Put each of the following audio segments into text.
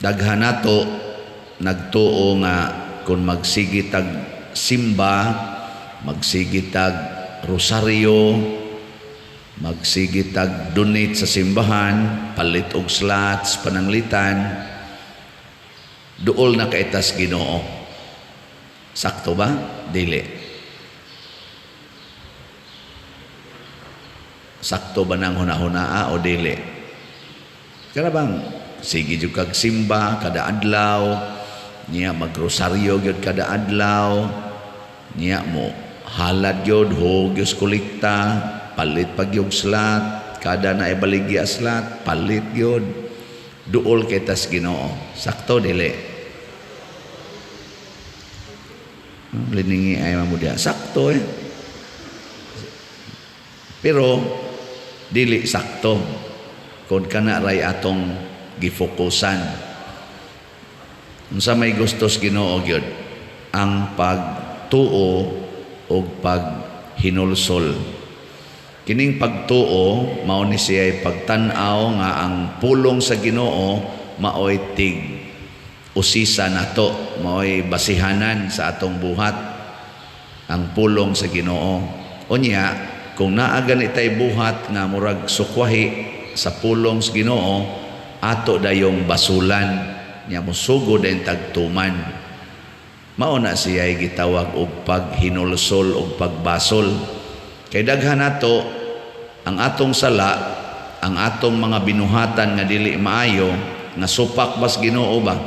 Daghan nato nagtuo nga kung magsige tag simba, magsige tag rosaryo, magsige tag donate sa simbahan, palit og slots, pananglitan, duol na kay tas Ginoo. Sakto ba? Dili. Sakto ba nang hunahunaa o dili? Kana bang sige jud kag simba kada adlaw, niya magrosaryo gyud kada adlaw, niya mo halad gyud, hog gyud kolekta, palit pag yung slot, kada na ibaligya slot, palit gyud. Duol kay tas Ginoo. Sakto dili? Liningi ay mamudiya. Sakto eh. Pero dili sakto kung kana ray atong gifokusan. Unsa may gustos Ginoo gyud? Ang pagtuo og paghinulsol. Kining pagtuo mao ni siya pagtan-aw nga ang pulong sa Ginoo maoy tig usisa nato, maoy basihanan sa atong buhat ang pulong sa Ginoo. Unya kung naa gani tay buhat nga murag sukwahi sa pulong sa Ginoo, ato dayong basulan nya mosugod dayon tagtuman. Mao na siya gitawag og paghinulsol og pagbasol. Kay daghan nato ang atong sala, ang atong mga binuhatan nga dili maayo, nga supak bas Ginoo ba,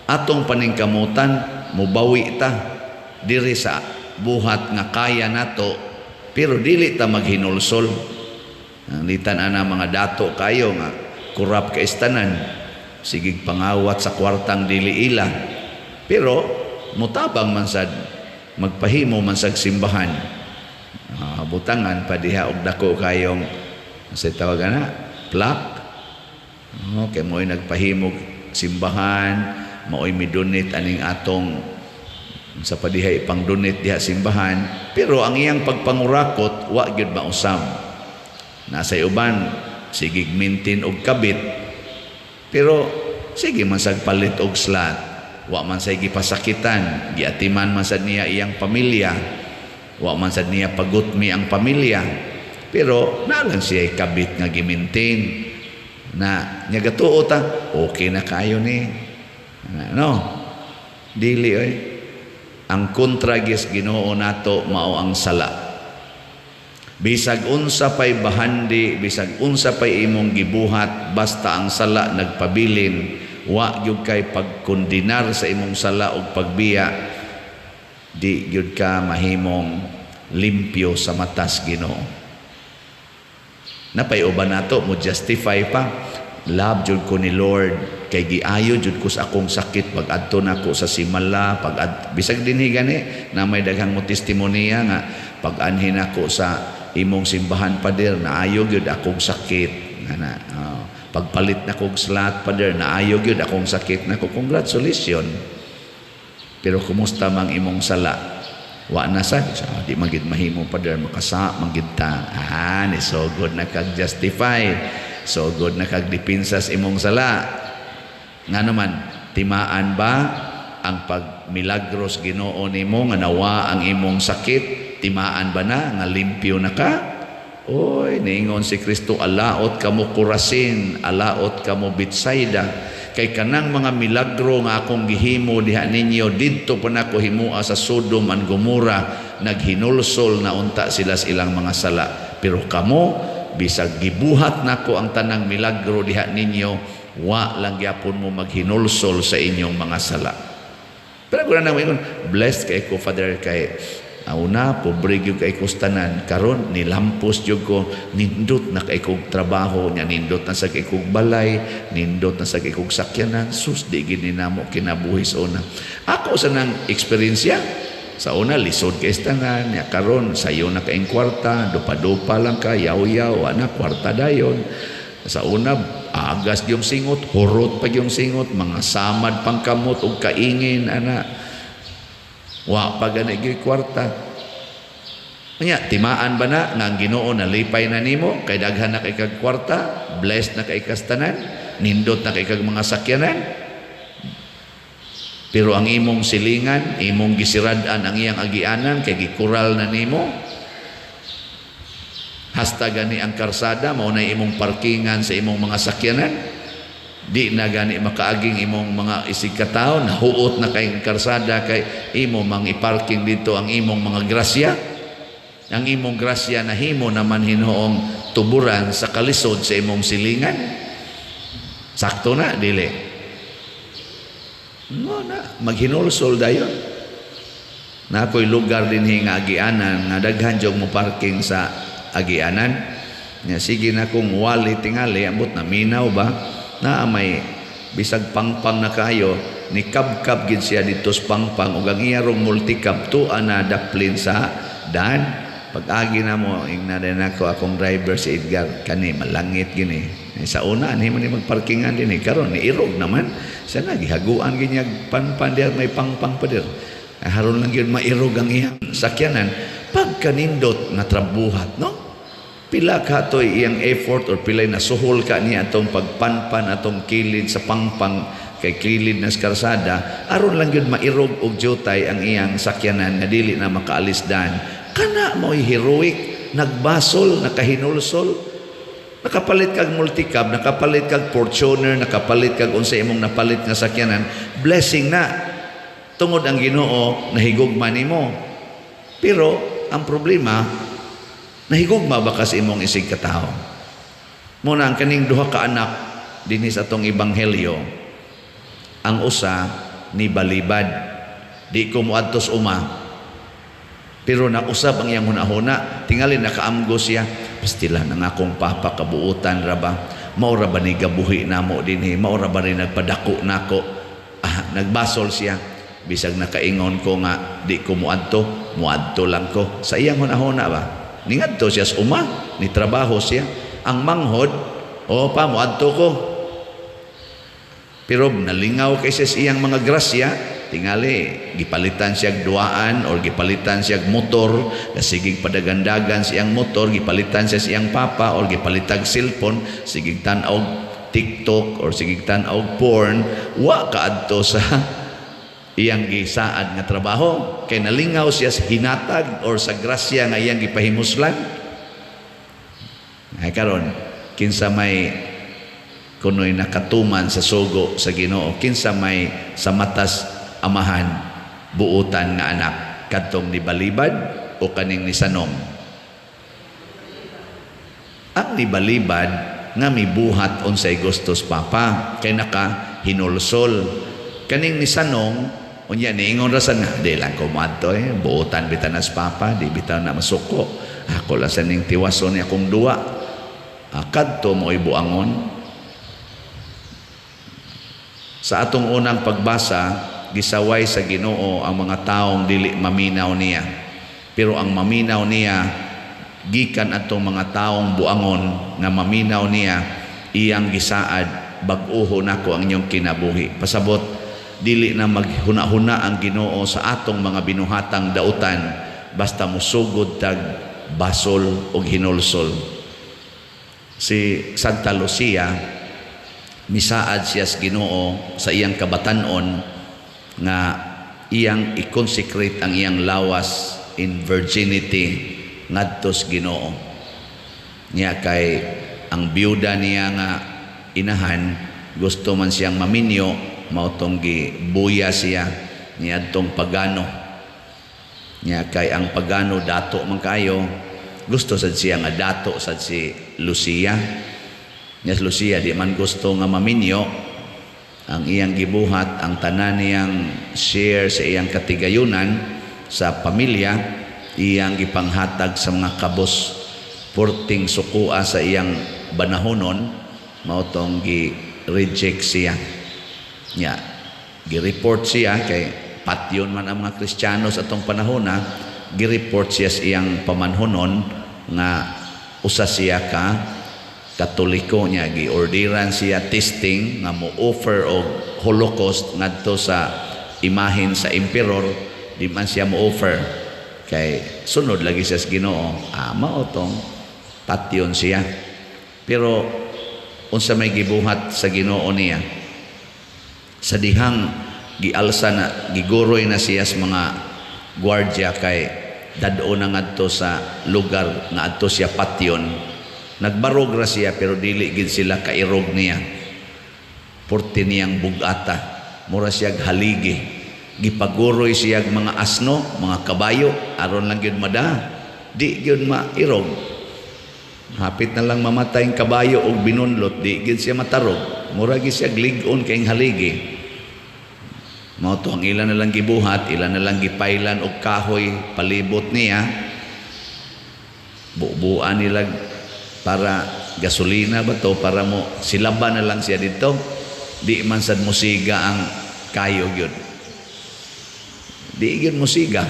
atong paningkamutan mobawi ta diri sa buhat nga kaya nato, pero dili ta maghinulsol. Ang litan ana mga dato kayo nga kurap kay tanan, sigig pangawat sa kwartang dili ila, pero mutabang man sad, magpahimo man sad simbahan. Butangan pa diha og dako kayong sa tawag ana plaque. Okay, mo'y nagpahimog simbahan, mao'y midonate aning atong sa padiha ipang donate diha simbahan, pero ang iyang pagpangurakot wa gyud mausab. Nasa uban sigig maintain og kabit, pero sige man sag palit og slot, wa man say gipasakitan, giatiman man sad niya iyang pamilya, wa man sad niya pagutmi ang pamilya, pero naa lang siya kabit nga gi-maintain na nya gatuo ta okay na kayo ni no dili oy. Ang kontra gis Ginoo nato mao ang sala. Bisag unsa pay bahandi, bisag unsa pay imong gibuhat, basta ang sala nagpabilin, wa gyud kay pagkondenar sa imong sala og pagbiya, di gyud ka mahimong limpyo sa matas Ginoo. Napay uban nato mo justify pa, love jud ko ni Lord kay giayo jud ko sa akong sakit pag adto nako sa Simala, pag bisag dinhi gani na may daghang mo testimonya nga pag anhi nako sa imong simbahan, pader, naayo gyud akong sakit ana. Oh, pagpalit na kog slot, pader, naayo gyud akong sakit nako. Congratulations, pero kumusta mang imong sala? Wa na sad sa di man gid mahimo, pader, makasa man gid ta. Ah, ni so good na kag justify, so good na kag depensa sa imong sala. Nga naman, timaan ba ang pagmilagros Ginoo nimo nga nawa ang imong sakit? Timaan ba na nga limpyo na ka? Oy, niingon si Kristo, "Alaot kamo Corazin, alaot kamo Betsaida, kay kanang mga milagro nga akong gihimo diha ninyo, didto pa nako himoa sa Sodom and Gomora, naghinulsol na unta sila sa ilang mga sala. Pero kamo, bisag gibuhat nako ang tanang milagro diha ninyo, wa lang gyapon mo maghinulsol sa inyong mga sala." Pero kung na ingon, "Blessed kay ko, Father, kay una pobre gyud kay kustanan, karon nilampos gyud ko, nindot na kay kog trabaho nya, nindot na sa kay kog balay, nindot na sa kay kog sakyanan. Sus, di gid ni namo kinabuhi sa una." Ako sa nang eksperyensya sa una, lisod kay tanan nya, karon sayo na kaing kwarta, dupa-dupa lang ka, yaw-yaw ana kwarta dayon. Sa una agas yung singot, hurot pa yung singot, mga samad pang kamot og kaingin ana, wa pa gani gyud kwarta. Nya, timaan ba na nga ang Ginoo nalipay na nimo kay daghan na kay kag kwarta, blessed na kay kastanan, nindot na kay kag mga sakyanan? Pero ang imong silingan, imong gisirad-an ang iyang agianan kay gikural na nimo. Hasta gani ang karsada mao na imong parkingan sa imong mga sakyanan. Di na gani makaaging imong mga isig katawo, nahuot na kay karsada kay imo mang iparking dito ang imong mga grasya. Ang imong grasya nahimo naman hinuong tuburan sa kalisod sa imong silingan. Sakto na, dili? No na, maghinulsol dayon. Na ako'y lugar din nga agianan nga daghan jud mo parking sa agianan. Nya sige na kung wali tingali, ambot na minaw ba na may bisag pangpang na kayo, ni kabkab gid siya dito sa pangpang ug ang iya rong multicab tuwa na daplin sa dan. Pag-agi na mo, ingna din ako akong driver si Edgar, kani malangit gini. Eh, sa una anhi man ni magparkingan din eh, karon ni irog naman sa na gihaguan ginyag panpan diha, may pangpang pa dir. Eh, haron lang gyud mairog ang iyang sakyanan. Pagkanindot nga trabuhat, no? Pila ka to'y iyang effort or pilay nasuhol ka niya atong pagpanpan atong kilid sa pangpang kay kilid na sa karsada, aron lang gyud mairog og jutay ang iyang sakyanan nga dili na makaalis dan. Kana mo'y heroic, nagbasol, nakahinulsol. Nakapalit kag multicab, nakapalit kag Fortuner, nakapalit kag unsa imong napalit nga sakyanan, blessing na tungod ang Ginoo nahigugma nimo. Pero ang problema, nahigugma ba ka sa imong isig katawo? Muna ang kaning duha ka anak dinhi sa atong ebanghelyo, ang usa ni balibad, "Di ko moadto sa uma." Pero nausab ang iyang hunahuna, tingali nakaamgo siya, "Pastila nang akong papa, kabuutan ra ba? Mao ra ba ni gabuhi namo dinhi? Mao ra ba ni nagpadako nako?" Ah, nagbasol siya. "Bisag nakaingon ko nga di ko moadto, moadto lang ko." Sa iyang hunahuna ba? Ningadto siya sa uma, ni trabaho siya. Ang manghod, "O pa, moadto ko." Pero nalingaw kay siya sa iyang mga grasya, tingali gipalitan siya duaan or gipalitan siya motor, sigig padagandagan siyang motor, gipalitan siya siyang papa or gipalitag cellphone, sigig tan-aw TikTok or sigig tan-aw porn, wa kaadto sa iyang gisaad nga trabaho kay nalingaw siya sa hinatag or sa grasya nga iyang gipahimuslan. Ay karon, kinsa may kunoy nakatuman sa sugo sa Ginoo? Kinsa may sa matas Amahan buutan nga anak, kadtong ni balibad o kaning ni sanong? Ang nibalibad nga mibuhat unsay gustos papa kay naka hinulsol. Kaning ni sanong, unya niingon ra sa nga, "Di lang ko moadto eh, buutan bitan as papa, di bitaw na masuko. Ako lang sa ning tiwason ni akong duwa." Ah, kadto mo'y buangon. Sa atong unang pagbasa, gisaway sa Ginoo ang mga taong dili maminaw niya. Pero ang maminaw niya, gikan atong mga taong buangon nga maminaw niya, iyang gisaad, "Bag-uho nako ang inyong kinabuhi." Pasabot, dili na maghuna-huna ang Ginoo sa atong mga binuhatang dautan basta musugod tag basol og hinulsol. Si Santa Lucia, misaad siya sa Ginoo sa iyang kabatanon nga iyang i-consecrate ang iyang lawas in virginity ngadto sa Ginoo. Niya kay ang biyuda niya nga inahan gusto man siyang maminyo, mao tong gibuya siya niadtong pagano. Niya kay ang pagano dato man kayo, gusto sad siya nga dato sad si Lucia. Nya si Lucia di man gusto nga maminyo. Ang iyang gibuhat, ang tanan niyang share sa iyang katigayunan sa pamilya, iyang gipanghatag sa mga kabos purting sukua sa iyang banahonon. Mao tong gi-reject siya. Nya gi-report siya kay patyon man ang mga Kristiyano sa atong panahon na gi-report siya sa iyang pamanhonon nga usa siya ka Katoliko. Niya gi-orderan siya testing nga mo offer og holocaust ngadto sa imahen sa emperor. Di man siya mo offer kay sunod lagi siya sa Ginoo. Ah, mao tong patyon siya. Pero unsa may gibuhat sa Ginoo niya sa dihang Gialsa na, giguroy na siya sa mga gwardya kay dad-o na ngadto sa lugar nga adto siya patyon. Nagbarog ra siya, pero dili gid sila kairog niya. Porte niyang bugata, mura siya haligi. Gipaguroy siya mga asno, mga kabayo, aron lang gyud mada, di gyud mairog. Hapit na lang mamatay ang kabayo og binunlot, di gyud siya matarog. Mura gyud siya lig-on kay haligi. Mao to ang ilan na lang gibuhat, ilan na lang gipailan og kahoy palibot niya. Bubuan nila para gasolina ba to, para mo silaba na lang siya dito. Di man sad musiga ang kayo gyud. Di gyud musiga.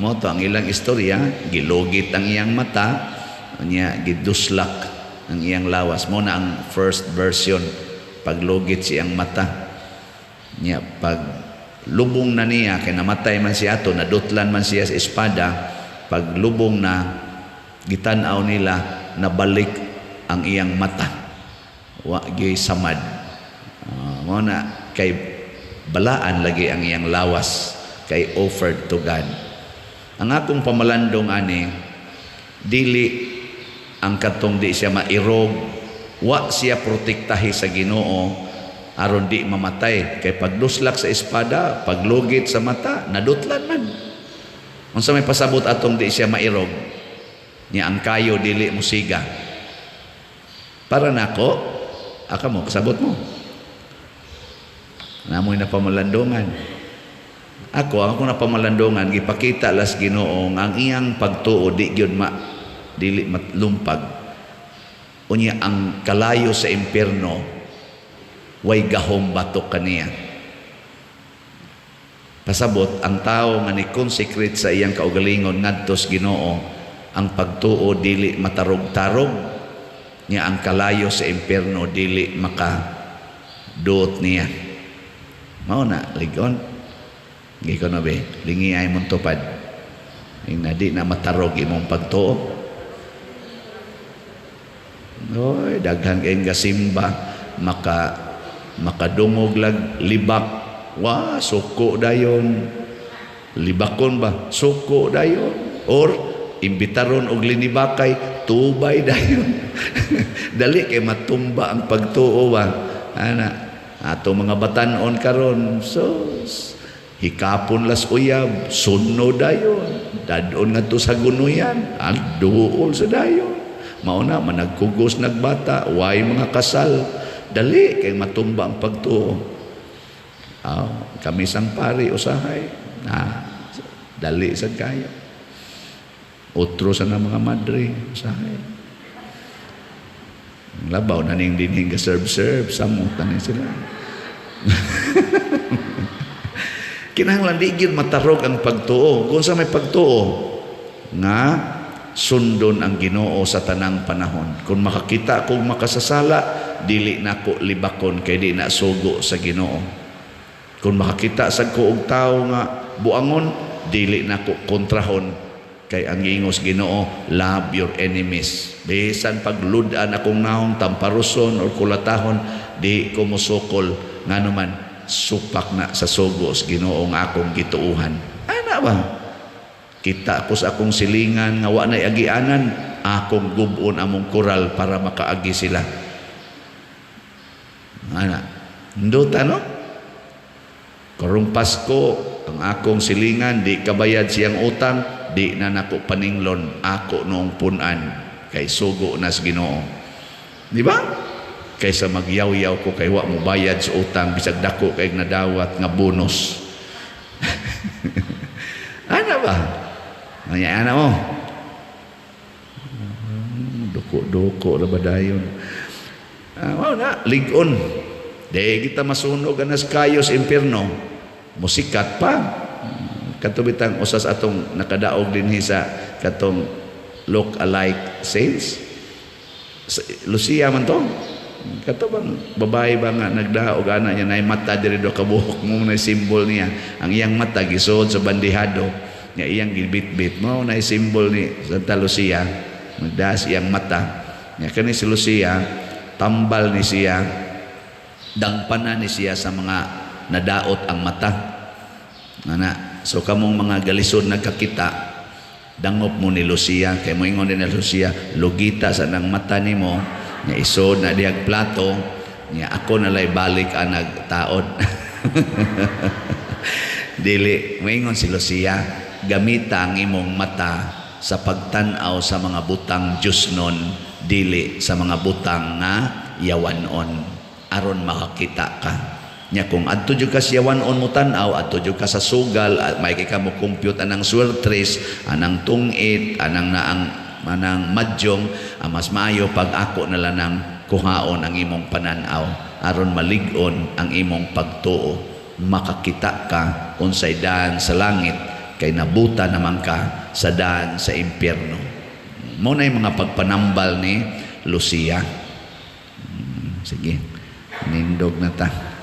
Mao to ang ilang istorya, gilugit ang iyang mata, nya giduslak ang iyang lawas. Mo na ang first version, paglugit siyang mata. Nya pag lubong na niya, kay namatay man siya ato, nadutlan man siya sa espada, pag lubong na, gitan-aw nila, nabalik ang iyang mata. Wa gyud samad. Mao na kay balaan lagi ang iyang lawas kay offered to God. Ang akong pamalandong ani, dili ang katong di siya mairog, wa siya protektahi sa Ginoo aron di mamatay, kay pagduslak sa espada, paglugit sa mata, nadutlan man. Unsa may pasabot atong di siya mairog? Nya ang kayo dili musiga. Para nako, aka mo kasabot mo. Namoy na pamalandungan. Ako, ang akong napamalandungan, gipakita las Ginoo nga ang iyang pagtuo di gyud ma dili matlumpag. Unya ang kalayo sa impierno way gahom batok kaniya. Pasabot ang tao nga ni-consecrate sa iyang kaugalingon ngadto sa Ginoo, ang pagtuo dili matarog-tarog, nya ang kalayo sa impierno dili maka duot niya. Mao na ligon. Giko na be, lingi ay mong tupad. Ing na di na matarog imong pagtuo. Oy, daghan kayong gasimba, makadungog lag libak, wa suko dayon. Libakon ba, suko dayon. Or imbitaron og linibakay, tubay dayon. Dali kay matumba ang pagtuo ba. Ana, ato mga batan-on karon, so hikapon las uyab, sunno dayon, dadon ngadto sa gunuyan, ang duol sa dayon. Mao na managkugos nagbata, way mga kasal, dali kay matumba ang pagtuo. Kami sang pari usahay, na dali sad kayo. Otro sa na mga madre usahay. Labaw na ning dinhing ga serve-serve, samot na ning sila. Kinahanglan di gyud matarog ang pagtuo. Kung sa may pagtuo nga sundon ang Ginoo sa tanang panahon. Kung makakita kog makasasala, dili nako libakon kay di na sugo sa Ginoo. Kung makakita sad ko og tawo nga buangon, dili nako kontrahon kay ang giingos Ginoo, love your enemies. Bisan paglud-an akong naong, tamparuson or kulatahon, di ko mosukol, ngano man supak na sa sugo sa Ginoo nga akong gituohan. Ana ba? Kita ko sa akong silingan nga wa nay agianan, akong gub-on among koral para makaagi sila. Ana, nduta no? Karong Pasko, ang akong silingan di kabayad siyang utang, di na nako paninglon, ako noong punan kay sugo na sa Ginoo. Di ba? Kaysa magyaw-yaw ko kay wa mo bayad sa utang bisag dako kay nadawat nga bonus. Ana ba? Anya ana mo. Duko-duko ra ba dayon? Mao na lig-on. Di kita masunog anas kayo sa impierno. Musikat pa. Katubitang usas atong nakadaog dinhi sa katong look alike saints. Lucia man to. Kato bang babae ba nga nagdaog ana niya nay mata diri do kabuhok mo na simbol niya. Ang iyang mata gisuod sa bandihado niya, iyang gibitbit mo na simbol ni Santa Lucia. Nagdaas iyang mata. Nya kani si Lucia, tambal ni siya, dangpanan ni siya sa mga nadaot ang mata. Ana, so kamong mga galisod nagkakita, dangop mo ni Lucia kay moingon din ni Lucia, "Lugita sa nang mata nimo nya, isod na dihag plato nya, ako na lay balik anag taod." Dili, moingon si Lucia, "Gamita ang imong mata sa pagtan-aw sa mga butang Diyosnon, dili sa mga butang nga yawanon, aron makakita ka." Nya kung adto jud ka sa yawanon mo tan-aw, adto jud ka sa sugal, at may ka mo compute anang swertres, anang tungit, anang naang manang madyong, ang mas maayo pag ako na lang ng kuhaon ang imong pananaw aron malig-on ang imong pagtuo, makakita ka unsay daan sa langit, kay nabuta naman ka sa daan sa impyerno. Mo na yung mga pagpanambal ni Lucia. Sige, nindog na ta.